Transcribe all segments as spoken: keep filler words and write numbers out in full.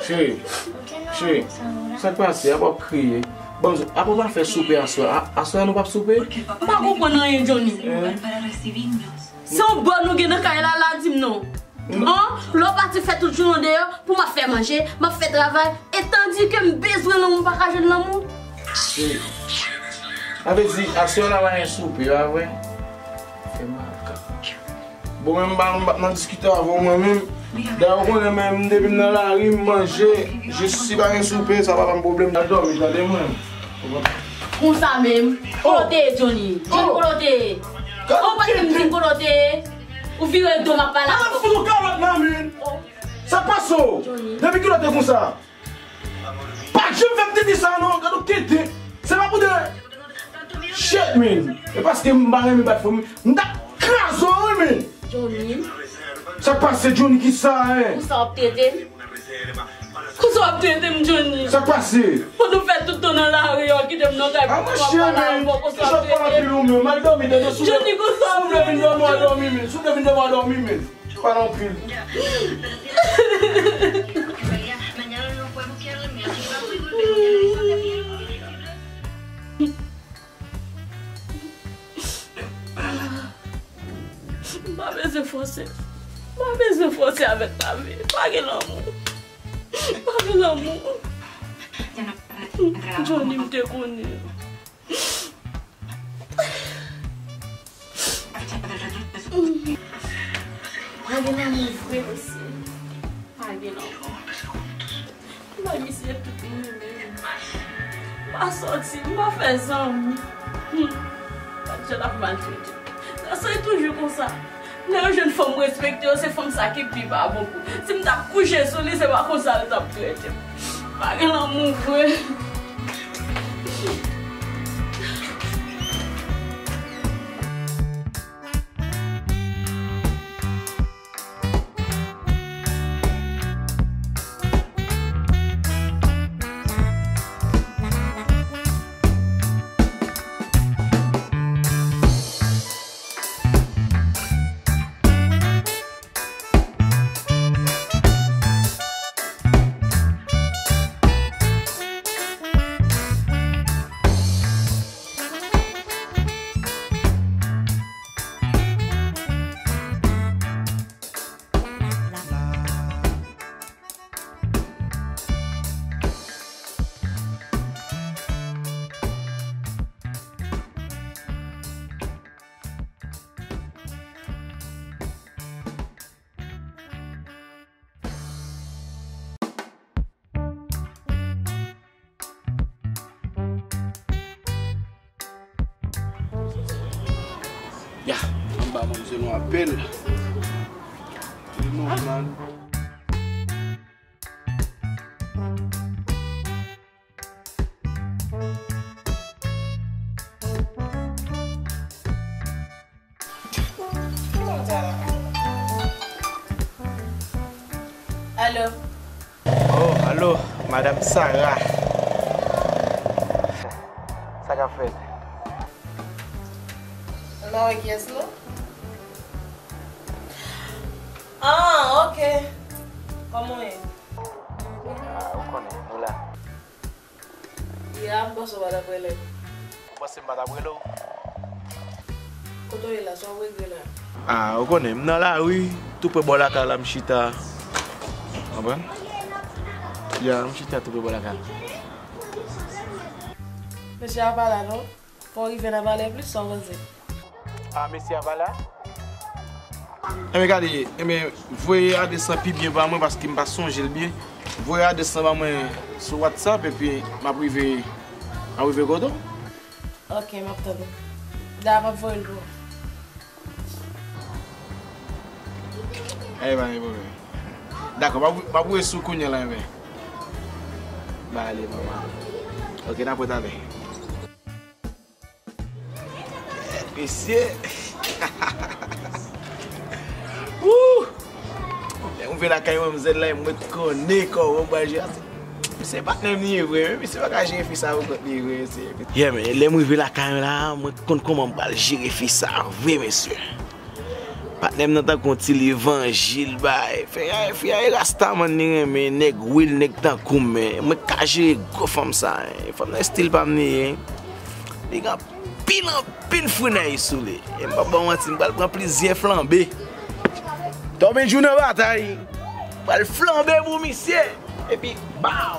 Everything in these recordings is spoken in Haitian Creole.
Cheri, cheri, sa k pase? Apa w ap kriye? Bon, apa w pa fè soupe aswè? A- Aswè a nou p ap soupe? M pa konprann anyen, Johnny. Hein? Se yon bò nou gen nan kay la, la di m non. An, lè w pati fè tout jounen deyò, pou m ap fè manje, m ap fè travay, e tandike m bezwen lanmou, m pa ka jwenn lanmou. Cheri, sa vle di, aswè la pa gen soupe, pa vre? Fè makak. Bon, men m pa, m pa nan diskite avè w, mwen menm. Dayè, ou konnen, men m, depi m nan lari, m manje, jis si pa gen soupe, sa pa ban m pwoblèm. Al dòmi, tande mwen. Konsa menm. Kote w te ye, Johnny? Johnny, kote w te ye? Ou pa t menm di m kote w te ye? Ou vire do m ap pale avè w. Ala fout ou kalòt nan men. Sa k pase w? Depi kilè w te konsa? Pa janm fè m tete sa non, gade w tete. Se pa pou de. Shit, man. E paske m pa renmen bat fanm. M t ap kraze w, wi, man. Johnny. Sa k pase, Johnny, ki sa, hein? Pou sa w ap tete m? Konsa w ap tete m, Johnny? Sa k pase? Pou nou fè tout tan nan lari, w kite m nan kay pou w ap pale avè w, konsa w ap tete m. Johnny, konsa w ap tete m? Si w vle vin dòmi, al dòmi, men. Si w vle vin dòmi, al dòmi, men. Pale anpil. M pa bezwen fòse. M pa bezwen fòse avèk lavi. Pa gen lanmou. Pa gen lanmou. Johnny, m te konnen. Pa gen lanmou vre, mesye. Pa gen lanmou. Bay misye tout moun li menm. M pa sòti, m pa fè zanmi. Hmm. Gad jan l ap maltrete m. Sa se toujou konsa. Lè yon jèn fanm respekte w, se fanm sa ki pi pa bon pou. Si m t ap kouche sou li, se pa konsa l t ap trete m. Pa gen lanmou vre. Ya, m ba manmzèl yon apèl. Li nòmal. Alo. Oh, alo, Madam Sarah. Sa k ap fèt? Ou nan wè kiyès nou? Ah, ok. Kòman w ye? Ah, ou konnen, nou la. Ya, m panse w pa t ap rele m. Ou panse m pa t ap rele w? Kote w ye la, sa w regle la? Ah, ou konnen, m nan lari, tou pre bò lakay la, m chita. Konprann? Ya, m chita tou pre bò lakay la. Mesye a pa la, non? Fò w rive nan palè plis, sa w panse? Ah, mesye a pa la? Enben, gade, enben, voye adrès lan pi byen ba mwen, paske m pa sonje l byen. Voye adrès lan ba mwen sou WhatsApp, epi m ap rive, m ap rive kote w. Ok, m ap tande. Dayè, m ap voye l pou ou. Enben, pa gen pwoblèm. Dakò, m ap, m ap voye sou kounye a la, enben. Ba ale, manman. Ok, n ap wè talè. Mesye. Wouh! Lè m rive lakay manmzèl la, mwen konnen kòman m pral jere. Se patnè m li ye vre, men misye pa ka jere fi sa pou kont li vre, mesye. Yeah, men lè m rive lakay la, mwen konn kòman m pral jere fi sa vre, mesye. Patnè m nan tankou yon ti levanjil bay. Fè a, fè a, e rastaman li renmen, nèg wil, nèg tankou m, men mwen ka jere gwo fanm sa, hein. Fanm nan estil pa m li ye, hein. Li gen anpil, anpil frinay sou li. E m p ap ba w manti, m pral pran plizyè flanbe. Tòben jou nan batay. M pral flanbe pou misye. Epi, baw!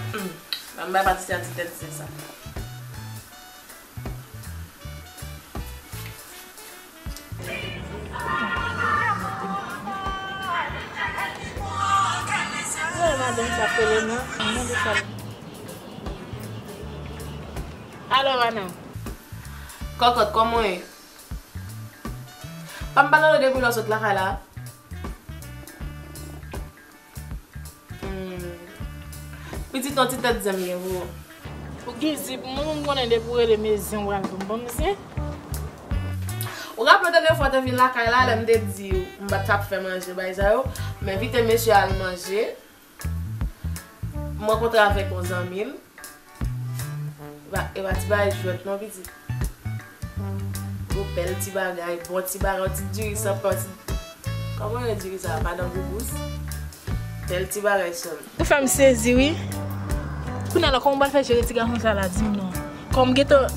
Hmm. Ban m bay Patricia ti tèt zen sa. Wè, madanm sa ap rele m nan. Mande sa. Alo, Ana. Kòkòt, kòman w ye? Pa m pale w depi lè w sot lakay la? Hmm. Pitit, yon ti tèt zen m gen pou ou. Ou gen zen pou mwen, mwen konnen depi w rele m e zen w pral ban m. Ban m zen. Ou raple w dènye fwa w te vin lakay la, lè m te di w m pa t ap fè manje, bagay sa yo, m envite mesye al manje. M rankontre avèk yon zanmi l. E pa, e pa ti bagay jwèt non, pitit. Yon bèl ti bagay, bon ti bagay, yon ti diri san pan, ti, kòman yo rele diri sa? Madan Gougous. Bèl ti bagay sè m. Ou fè m sezi, wi. Kounye a la, kòman w pral fè jere ti gason sa la, di m non. Kòm gentan,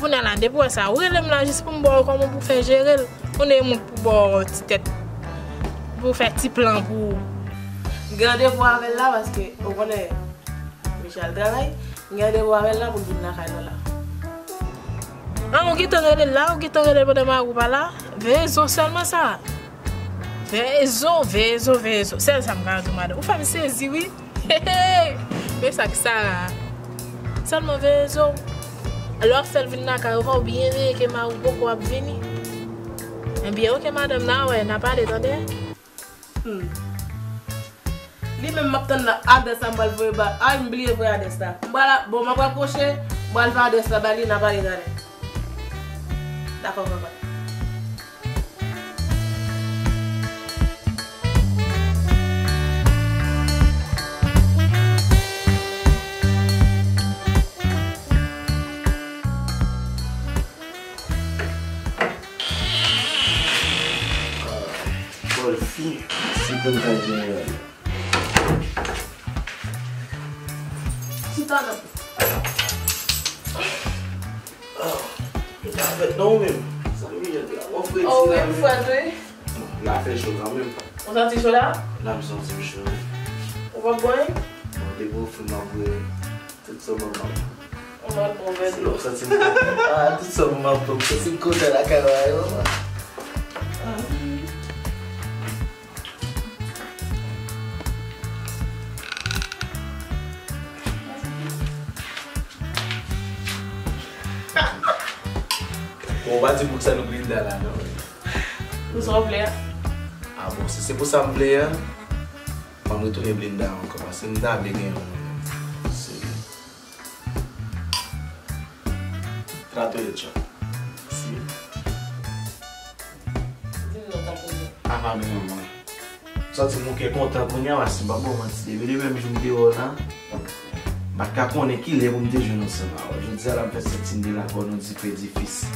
kounye a la, depi w wè sa, ou rele m la jis pou m ba w kòman pou fè jere l. Ou ne moun pou ba w ti tèt, pou fè ti plan pou ou. M gen randevou avè l la, paske, ou konnen, misye al travay, m gen randevou avè l la pou l vin lakay nou la. Ah, ou gentan rele l la, ou gentan rele l pandan mari w pa la? Veye zo sèlman sa. Veye zo, veye zo, veye zo. Sèl sa m ka di w, madanm. Ou fè m sezi, wi. Men sa k Sara. Sèlman veye zo w. Lè w ap fè l vin lakay ou, fò w byen veye ke mari w poko ap vini. Ebyen, oke, madanm, n a wè, n a pale, tande? Hmm. Li menm m ap tann nan adrès la m pral voye ba. Ay, m bliye voye adrès la. M pral, bon, m ap rakwoche, m pral fè adrès la ba li, n a pale talè. Dakò, papa. Bòl fi, si konn kay jeneral. Chita non. Ah, e pa fèt non ou menm. Sa m vin jwenn la. Mwen fredi la menm. Oh, ou menm frèt, wi. Bon, la fè cho kanmenm. Ou santi cho la? La m santi m cho, wi. Ou p ap bwè? Bon, depi ou fri m ap bwè. Tout sa w ban m ap. Ou mal bon vèt. Si w santi m kontan. Ah, tout sa w ban m ap pran. M santi m kontan lakay ou a, wi, manman. Ah. Bon, ou pa di pou sa nou blinda la, non. Pou sa w vle a? Ah bon, si se pou sa m vle a, fò m retounen blinda ankò, paske m ta vle gen yon moun. Se Trato de chan. Si. Di m non, Trato de. Apa, men mwen. Santi m yon kè kontan kounye a, paske m pa ba w manti. Depi, depi menm jou m te wè w la, m pa t ka konnen ki lè pou m te jwenn ansanm avè w. Jodi a la, m fè santi m te lakòl yon dife difis.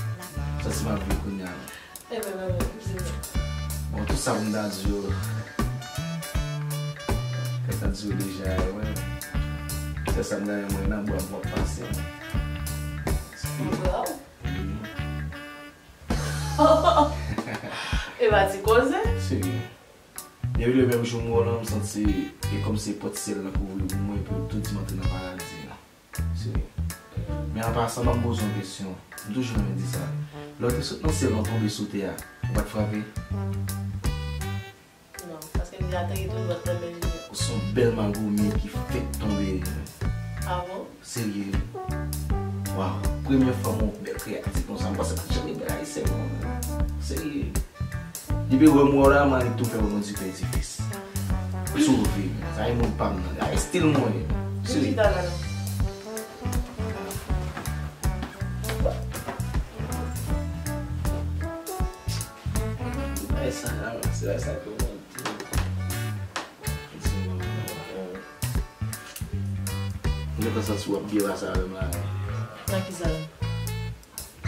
Santi m ap viv kounye a. Bon, tout sa pou m ta di yo, fè ta di yo deja, wè. Sèl sa m ta renmen wè nan bwa m w ap pase. Wi. E pa ti koze. Serye. Depi le menm jou m wè w lan, m santi e kòmsi pòt syèl lan k ouvri pou mwen, epi w tou di m antre nan paradi an. Serye. Men an pasan, ban m poze w yon kesyon. M toujou renmen di sa. Lè w te sot nan syèl lan tonbe sou tè a, ou pa t frape? Non, paske m te ateri tou dwat nan men li. Ou se yon bèl magoumen ki fèk tonbe. Ah bon? Serye. Waw, premye fwa m wè yon bèl kreyatif konsa. M panse pa t janm gen bèl ayisyen, non. Serye. Depi wè m wè w la, m annik tou fè w yon dife difis. Sove m. Sa e moun pa m nan. Sa e stil mwen ye. Sou chita la non. Ay, sa la, se la, sa ke mwen di. Mwen santi w ap byen pase avè m la. Nan ki sa?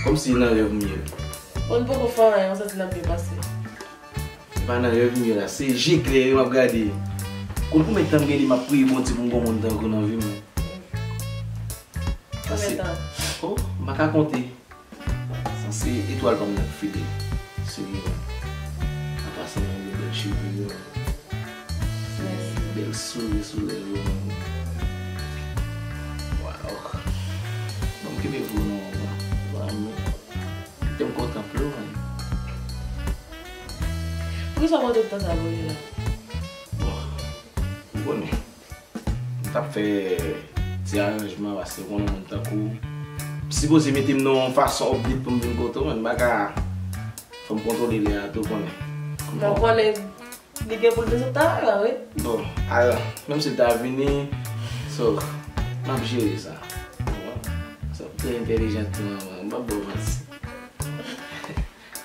Kòmsi nan rèv m ye. Bon, n poko fè anyen, mwen santi n ap byen pase. Se pa nan rèv m ye la, se je klè yo m ap gade. Konn konbyen tan m gen li m ap priye Bondye pou m gon moun tankou nan vi m? Konbyen tan? Oh, m pa ka konte. Sanse etwal pa m nan file. Serye. An pasan, mwen gen bèl cheve yo. Bèl souri sou lèv yo. Waw. Bon, m kenbe pou nou. Waw, men. Te m kontan pou ou, man. Poukisa w pran tout tan sa pou li la? Bon, ou konnen. M t ap fè ti aranjman paske w konnen moun tankou w. M sipoze mete m nan yon fason update pou m vin kote w, men m pa ka. Fò m kontwole lè a tou, konnen. Men w konnen li gen pou l vin sou talè la, wi. Bon, al, menm si l ta vini, so, m ap jere sa. Ou konprann? Sa trè entèlijan tou, man, m p ap ba w manti.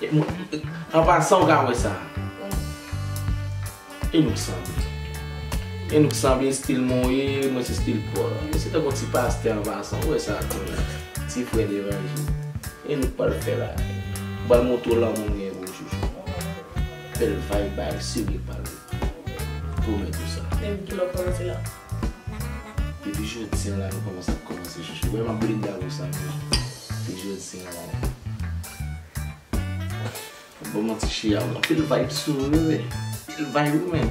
E mwen, an pasan, w ka wè sa. E nou k sanble. E nou k sanble, stil mwen ye, mwen se stil Pòl. Mwen se tankou ti pastè an pasan, w wè sa tou. Ti frè levanjil. E nou k pral fè la. M pral montre w lanmou m gen pou ou, chouchou. Bèl vibe, bagay serye k pral pwomèt ou sa. Menm ki lè w kòmanse la? Depi jodi a la, nou kòmanse ap kòmanse, chouchou. Wè, m ap blende avè w sa, men. Depi jodi a la. Bon, manti, cheri, anpil vibe sou ou, wi. Anpil vibe, wi, men.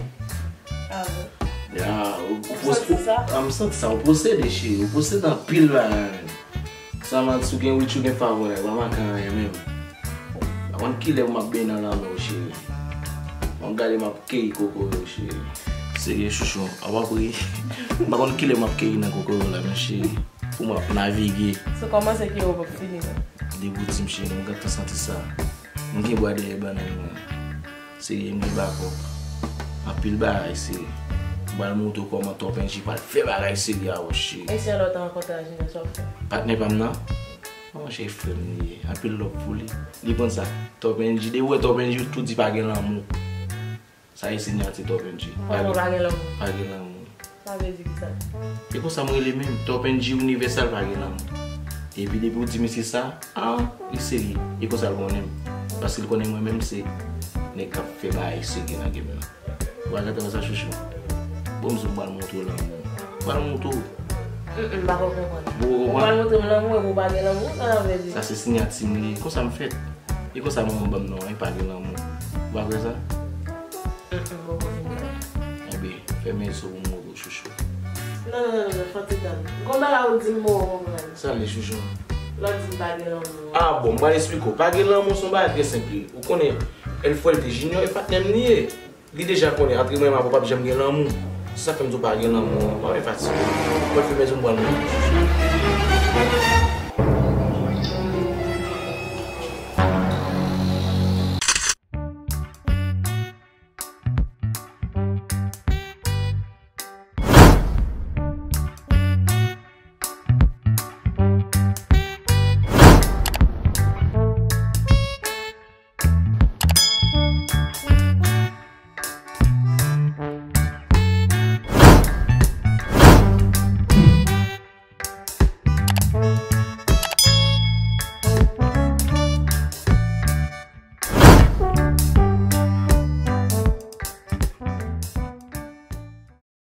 Ah bon? Ya, ou, ou pos-, ou, ah, m santi sa, ou posede, cheri, ou posede anpil bagay, men. Sa, man, si w gen rich, ou gen favori, pa manke anyen, menm. Pa konn kilè m ap benyen nan lanmè w, cheri. Mwen gade m ap keyi kokoye w, cheri. Serye, chouchou, a w ap ri. M pa konn kilè m ap keyi nan kokoye w la, men, cheri. Pou mwen ap navige. Se kòmanse ki yo p ap fini la. Depi w di m cheri, m gentan santi sa. M gen bwa dèyè bannann mwen. Serye, m gen bakòp. Anpil bagay, serye. M pral montre w kòman Top N G pral fè bagay serye a, cheri. E si yon lè w ta rankontre a Junior, sa w ap fè? Patnè pa m nan? Monchè, frè m li ye. Anpil love pou li. Li konn sa. Top N G, depi w wè Top N G, ou tou di pa gen lanmou. Sa e sinyati Top N G. Kòman pa gen lanmou? Pa gen lanmou. Sa vle di kisa? E konsa m rele menm. Top N G inivèsal pa gen lanmou. Epi depi w di misye sa, ah, li serye. E konsa l konnen m. Paske l konnen mwen menm se nèg k ap fè bagay serye nan game lan. Ou pa gentan wè sa, chouchou? Bon, m di w m pral montre w lanmou. M pral montre w. Mm, mm, m pa konprann. Bon, ou konprann? Ou pral montre m lanmou epi w pa gen lanmou, sa sa vle di? Sa se sinyati m li. Konsa m fèt. E konsa manman m ban m non an, e pa gen lanmou. Ou pa kwè sa? Mm, mm, m poko fin kwè. Enben, fèmen zo pou m montre w, chouchou. Non, non, non, non, non, fò ti tann. Gon bagay ou di m, m poko konprann. Sa l ye, chouchou? Lè w di m pa gen lanmou. Ah bon, m pral esplike w. Pa gen lanmou se yon bagay trè senp li. Ou konnen, El Fuerte Junior e patnè m li ye. Li deja konnen antre mwen e Mabo p ap janm gen lanmou. Se sa k fè m di w pa gen lanmou an. Pa fè fatige. Mwen fè mezon m pral monte.